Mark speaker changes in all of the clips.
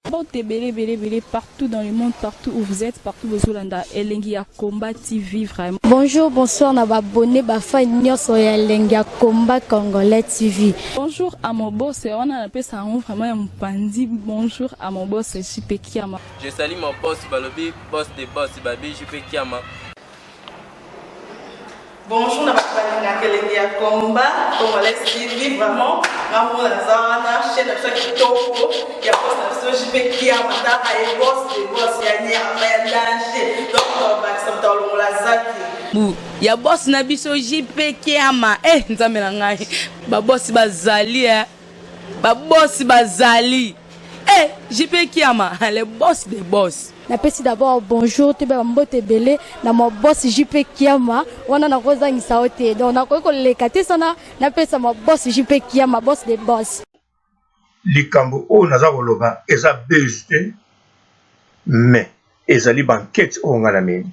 Speaker 1: Mbote ebele ebele ebele partout dans le monde, partout où vous êtes, partout bozolanda Elengi ya Combat TV vraiment.
Speaker 2: Bonjour, bonsoir na ba abonné, ba fan nyonso ya Elengi ya Combat Congolais TV.
Speaker 1: Bonjour à mon boss, wana napesa yango vraiment ya mopanzi. Bonjour à mon boss JP Kiama.
Speaker 3: Je salue mon boss balobi boss de boss babi JP Kiama.
Speaker 4: Bonjour na bato balingaka Elengi ya Combat Congolais TV, vraiment ngambo naza wana, chaîne na biso ya kitoko ya boss na biso JP Kiama, taka ye boss de boss ya nyama ya danger, donc bakisa moto alongola zaki
Speaker 5: bu ya boss na biso JP Kiama. Eh, Nzambe na ngai, babosi bazali, eh. Babosi bazali, eh, JP Kiama, le boss de boss.
Speaker 2: Napesi d'abord bonjour, toyeba mbote ebele na ma boss JP Kiama. Wana nakozangisa yo te, donc nakoki koleka te sana napesa ma boss JP Kiama, boss de boss.
Speaker 6: Likambo oyo naza koloba eza buzz te, mais ezali ba enquête oyo nga nameni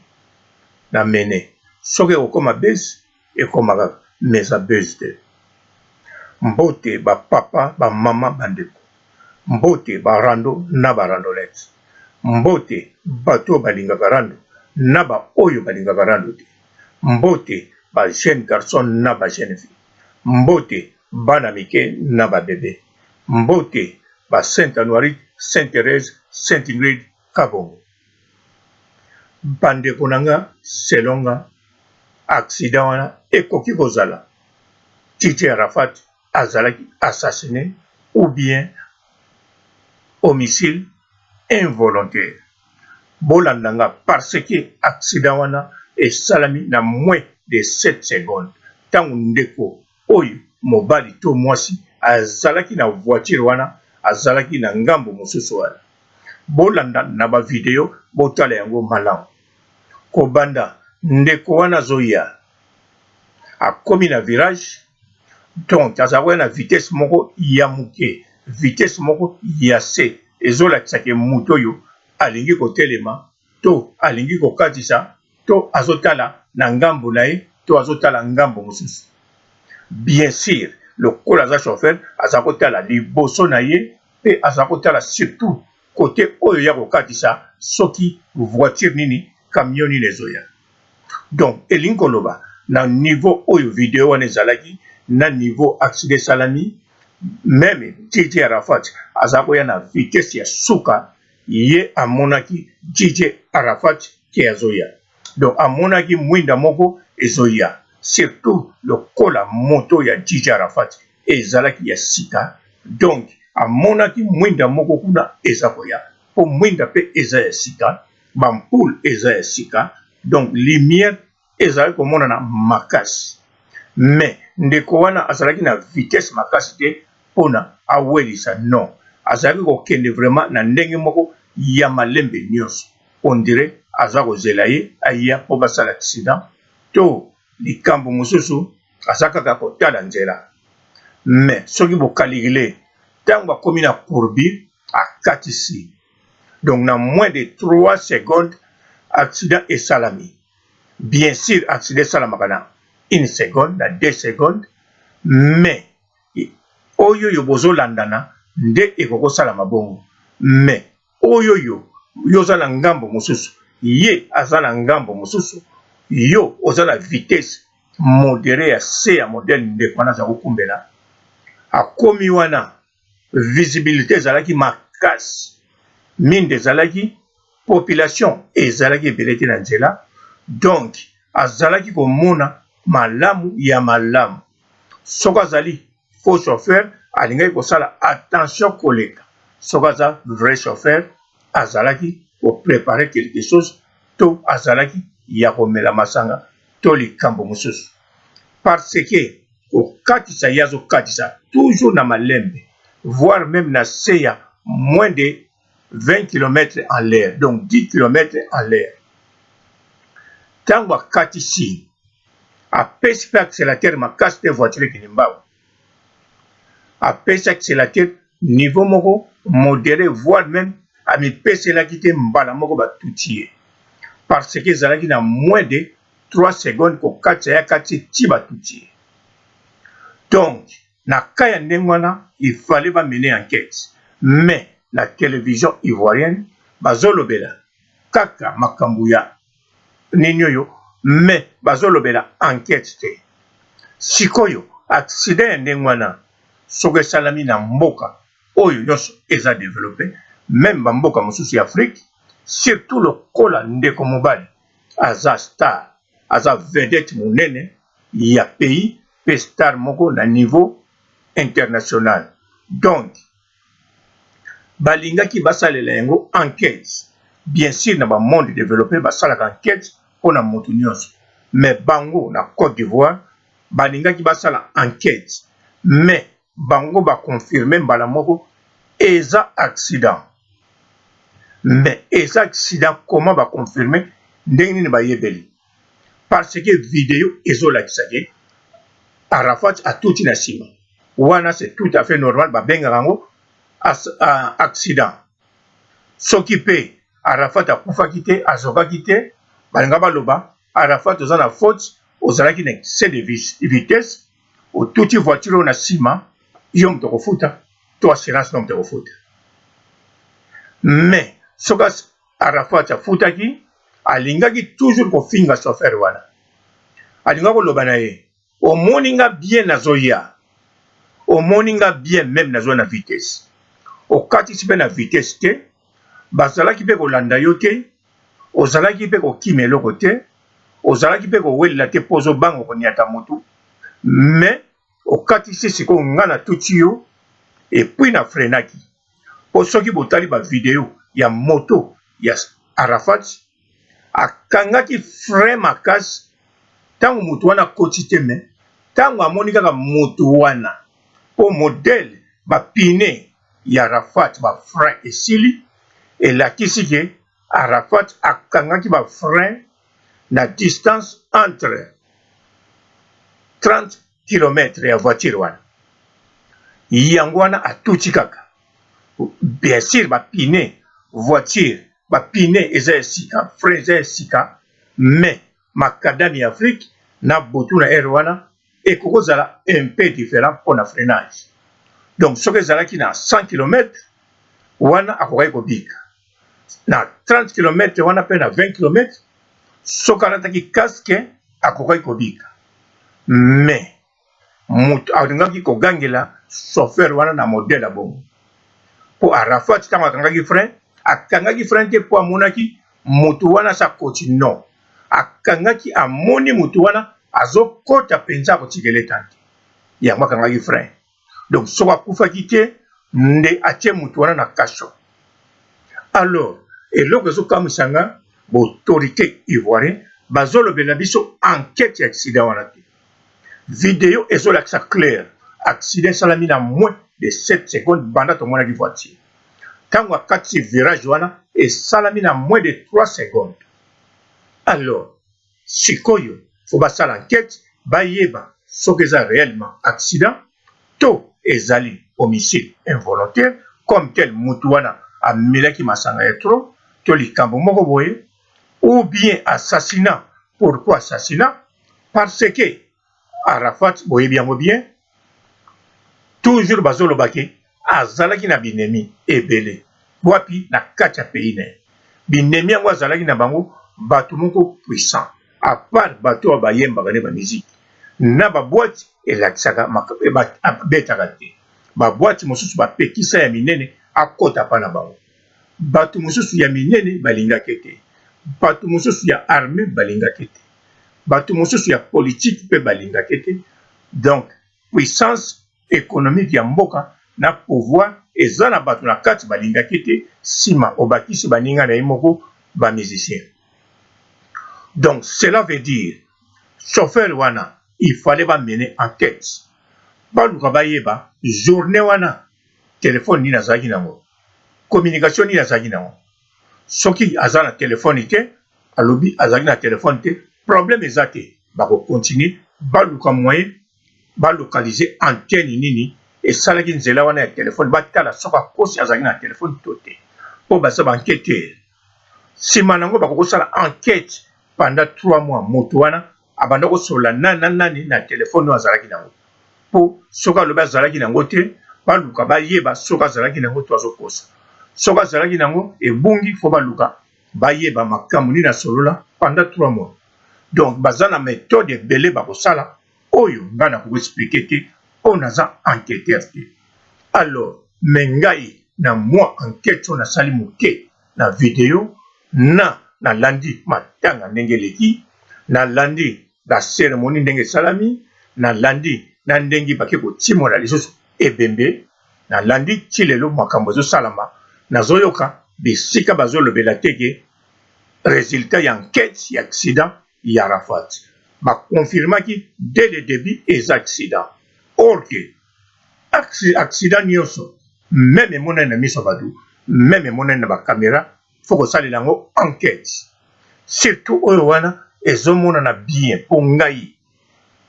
Speaker 6: na mene. Soki ekokoma buzz, ekoma kaka, mais eza buzz te. Mbote bapapa, bamama, bandeko, mbote barando na barandolete, mbote bato oyo balingaka rando na baoyo balingaka rando te, mbote ba jeune garçon na ba jeune fille, mbote bana mike na babebe, mbote ba Saint Anuarite, Saint Thérèse, Saint Ingrid Kabongo. Bandeko na nga, selon nga, accident wana ekoki kozala DJ Arafat azalaki assassiné ou bien homicide involontaire. Bolanda nga, parce que accident wana esalami na moins de 7 secondes, ntango ndeko oyo mobali to mwasi azalaki na voiture wana azalaki na ngambo mosusu wana. Bolanda na bavideo, botala yango malamu. Kobanda ndeko wana azoya, akomi na virage, donc aza koya na vitesse moko ya moke, vitesse moko ya se, ezolakisaka moto oyo alingi kotelema to alingi kokatisa to azotala na ngambo na ye to azotala ngambo mosusu. Bien sûr, lokola aza chauffeur, aza kotala liboso na ye mpe aza kotala surtout côté oyo ya kokatisa, soki voiture nini, camion nini ezoya. Donc elingi koloba, na niveau oyo video wana ezalaki, na niveau accident esalami, même DJ Arafat aza koya na vitesse ya suka, ye amonaki DJ Arafat ke azoya. Donc amonaki mwinda moko ezoya, surtout lokola moto ya DJ Arafat ezalaki ya sika. Donc amonaki mwinda moko kuna eza koya, mpo mwinda mpe eza ya sika, ba ampoule eza ya sika, donc lumière ezalaki komonana makasi. Mais ndeko wana azalaki na vitesse makasi te mpona awelisa, non, azalaki kokende vraiment na ndenge moko ya malembe nyonso, on dirait aza kozela ye aya mpo basala accident to likambo mosusu, aza kaka kotala nzela. Mais soki bocalculer, ntango akomi na courbure, akatisi, donc na moins de 3 secondes accident esalami. Bien sûr, accident esalamaka na une seconde, na 2 secondes, mais oyo oyo bozolandana nde ekoki kosalama bongo. Mais oyo oyo yo oza na ngambo mosusu, ye aza na ngambo mosusu, yo oza na vitesse modéré ya se ya modèle ndeko wana aza kokumbela, akomi wana, visibilité ezalaki makasi, minde ezalaki, population ezalaki ebele te na nzela, donc azalaki komona malamu ya malamu. Soki azali faux chauffeur, alingaki kosala attention koleka. Soki aza vrai chauffeur, azalaki kopréparer quelque chose to azalaki ya komela masanga to likambo mosusu, parce que kokatisa, ye azokatisa toujours na malembe, voire même na se ya moins de 20 km en l'air, donc 10 km en l'air. Ntango akatisi, apesi mpe accélérateur makasi te, voiture ekende mbangu, apesi accélérateur niveau moko modéré, voire même amipeselaki te, mbala moko batuti ye, parce que ezalaki na moins de 3 secondes kokatisa ya kati ti batuti ye. Donc na cas ya ndenge wana, il fallait bamener enquête, mais na television ivoirienne bazolobela kaka makambo ya nini oyo mais bazolobela enquete te. Sikoyo accident ya ndenge wana soki esalami na mboka oyo nyonso eza developpe, meme ba mboka mosusu ya Afrique, surtout lokola ndeko mobali aza star, aza vedette monene ya pays pe star moko na niveau international, donc balingaki basalela yango enquete. Bien sur na ba monde developpe basalaka enquete pona mutu nyonso, mais bango na Cote d'Ivoire balingaki basala enquete mais bango ba confirme mbala moko eza accident. Mais eza accident comment ba confirme ndenge nini bayebeli? Parce que video ezolakisa ke Arafat atuti na sima wana, c'est tout à fait normal, babengaka yango accident. Soki pe Arafat akufaki te, azokaki te, balinga baloba Arafat oza na faute, ozalaki na excès de vitesse, otuti voiture oyo na sima, yo moto okofuta to assurance no moto ekofuta. Mais soki Arafat afutaki, alingaki toujours kofinga chauffeur wana, alingaki koloba na ye omoni nga bien nazoya, omoni nga bien meme nazoya na vitesse, okatisi pe na vitesse te, bazalaki pe kolanda yo te, ozalaki pe kokima eloko te, ozalaki pe kowelela te po ozobanga koniata mutu, mais okatisi sikoyo nga natuti yo et puis na freinaki. Po soki botali ba video ya moto ya Arafat, akangaki frein makasi tango mutu wana akoti te, mais tango amoni kaka mutu wana po modèle ba pneus ya Arafat ba frein esili, elakisi ke Arafat akangaki ba frein na distance entre 30 kilomètre ya voiture wana, yango wana atuti kaka. Bien sur ba pneus voiture ba pneus eza ya sika, frein eza ya sika, mais macadam ya Afrique na butu na heure wana ekoki kozala un peu different pona freinage. Donc soki ezalaki na 100 kilomètre wana akokaki kobika na 30 kilomètre wana pe na 20 kilomètre, soki alataki casque akokaki kobika. Mais moto alingaki kogangela chauffeur wana na modèle ya bongo, po Arafat tango akangaki frein, akangaki frein te po amonaki moto wana asi akoti, non, akangaki amoni moto wana azokota penza akotikela ye temps te, yango akangaki frein. Donc soki akufaki te nde atie moto wana na cachot. Alors eloko ezokamwisa nga, ba autorites ivoiriens bazolobela biso enquete ya accident wana te. Video ezolakisa clair accident esalami na moins de 7 secondes banda tomonaki voiture. Tango akatisi virage wana esalami na moins de 3 secondes. Alors sikoyo faut basala enquete bayeba soki eza reellement accident to ezali homicide involontaire comme tel mutu wana amelaki masanga ya trop to likambo moko boye ou bien assassinat. Pourquoi assassinat? Parce que Arafat boyebi yango bien toujours bazoloba ke azalaki na binemi ebele wapi na kati ya pays na ye. Binemi yango azalaki na bango bato moko puissant à part bato oyo bayembaka nde ba musique na ba boite elakisaka abetaka te. Ba boite mosusu bapekisa ya minene akota pa na bango. Bato mosusu ya minene balingaki te. Bato mosusu ya armee balingaki te. Bato mosusu ya politique pe balingaki te. Donc puissance economique ya mboka na pouvoir eza na bato na kati balingaki te, sima obakisi baninga na ye moko ba musiciens. Donc cela veut dire chauffeur wana il fallait ba mener enquete, baluka bayeba journee wana telephone nini azalaki nango, communication nini azalaki nango. Soki aza na telephone te, alobi azalaki na telephone te, problème eza te, bako continuer baluka moyen ba localiser antenne nini esalaki nzela wana ya telephone, batala soki akosi azalaki na telephone to te, po baza ba enqueteurs. Sima nango bakoki kosala enquete pendant 3 mois, moto wana abanda kosolola nani na nani na telephone oyo azalaki nango, po soki alobi azalaki nango te, baluka bayeba soki azalaki nango to azokosa. Soki azalaki na yango ebungi, faut baluka bayeba makambo nini asolola pendant 3 mois. Donc baza na methode ebele bakosala oyo ngai nakoki expliquer te mpo naza enquêteur te. Alors mais ngai na mwa enquête oyo nasali moke na video na nalandi matanga ndenge eleki, nalandi ba cérémonie ndenge esalami, nalandi na ndenge bake kotimola lisusu ebembe, nalandi ti lelo makambo ezosalama, nazoyoka bisika bazolobela te ke résultat ya enquête ya accident ya Arafat baconfirmaki dès le début eza accident. Or ke accident nyonso, même emonani na miso ya bato, même emonani na bacaméra, faut kosalela yango enquête, surtout oyo wana ezomonana bien. Mpo ngai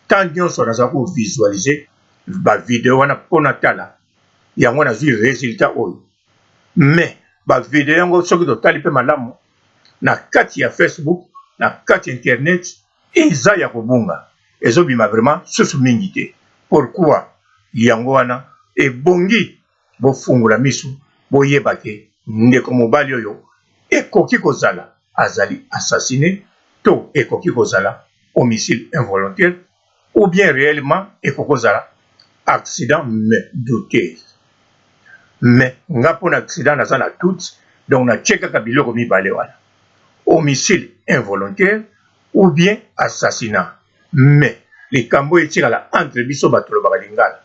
Speaker 6: temps nyonso naza kovisualiser bavideo wana mpo natala yango, nazwi résultat oyo. Mais bavideo yango, soki totali mpe malamu na kati ya Facebook, na kati ya internet, eza ya kobunga, ezobima vraiment susu mingi te. Pourquoi? Yango wana ebongi bofungola miso, boyeba ke ndeko mobali oyo ekoki kozala azali assassiné, to ekoki kozala homicide involontaire, ou bien réellement ekoki kozala accident, mais douteuse. Mais nga mpona accident naza na doute, donc natie kaka biloko mibale wana: homicide involontaire ou bien assassinat. Mais likambo etikala entre biso bato lobaka lingala,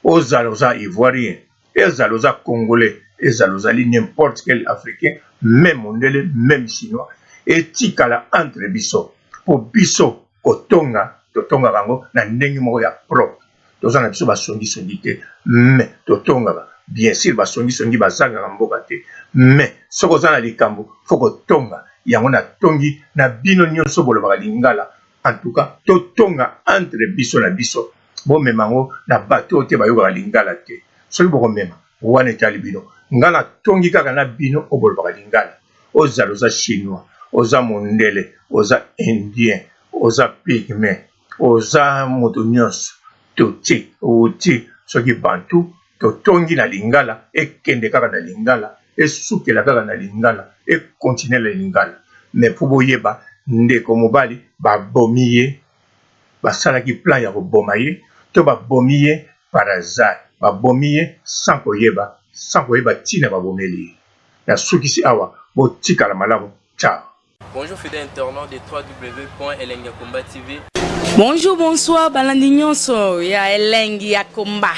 Speaker 6: ozala oza ivoirien, ezala oza congolais, ezala ozali n'importe quel africain, même mondele, même chinois, etikala entre biso, mpo biso kotonga totongaka yango na ndenge moko ya propre. Toza na biso basongisongi te, mais totongaka bien sûr. Basongisongi bazangaka mboka te, mais soki oza na likambo, faut kotonga yango. Natongi na bino nyonso bolobaka lingala. En tout cas, totonga entre biso na biso. Bomema yango na bato oyo te bayokaka lingala te. Soki bokomema wana, etali bino. Nga natongi kaka na bino oyo bolobaka lingala. Ozala oza chinois, oza mondele, oza indien, oza pygmée, oza moto nyonso, toti oti soki bantu, totongi na lingala. Ekende kaka na lingala, esukela kaka na lingala, ekontinue na lingala. Mais mpo boyeba, ndeko mobali babomi ye, basalaki plan ya koboma ye, to babomi ye par hasard, babomi ye sans koyeba, sans koyeba ntina babomeli ye. Nasukisi awa, botikala malamu, ciao.
Speaker 3: Bonjour fidèles internautes de www.elengiyakomba TV.
Speaker 5: Bonjour, bonsoir, balandi nyonso ya Elengi ya Komba,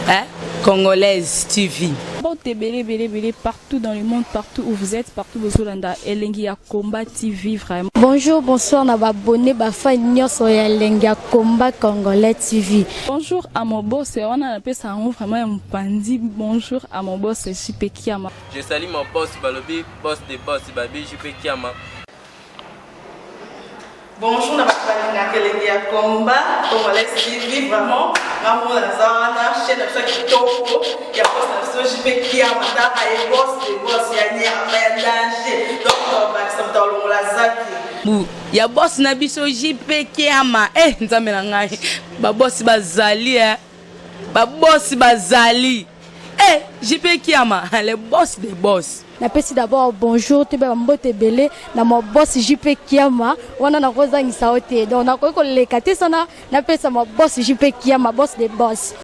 Speaker 5: hein? Congolaise TV.
Speaker 1: Mbote ebele ebele ebele partout dans le monde, partout où vous êtes, partout bozolanda Elengi ya Combat TV vraiment.
Speaker 2: Bonjour, bonsoir na baabonnés, bafans nyonso ya Elengi ya Combat Congolais TV.
Speaker 1: Bonjour à mon boss, wana napesa yango vraiment ya mopandi. Bonjour à mon boss JP Kiama.
Speaker 3: Je salue mon boss balobi boss de boss babi JP Kiama.
Speaker 4: Bonjour na bato balingaka Elengi ya Combat Congolais TV. Vraiment, ngamona naza wana, chaîne na biso ya kitoko ya boss na biso JP Kiama. Taka ye boss de boss ya nyama ya danger, donc tobakisa moto alongola zaki.
Speaker 5: Bu ya boss na biso JP Kiama. Eh, nzambe na ngai, babosi bazali, eh. Babosi bazali, eh, JP Kiama, le boss de boss.
Speaker 2: Napesi d'abord bonjour, toyeba bambote ebele na ma boss JP Kiama. Wana nakozangisa yo te, donc nakoki koleka te sana napesa ma boss JP Kiama, boss de boss.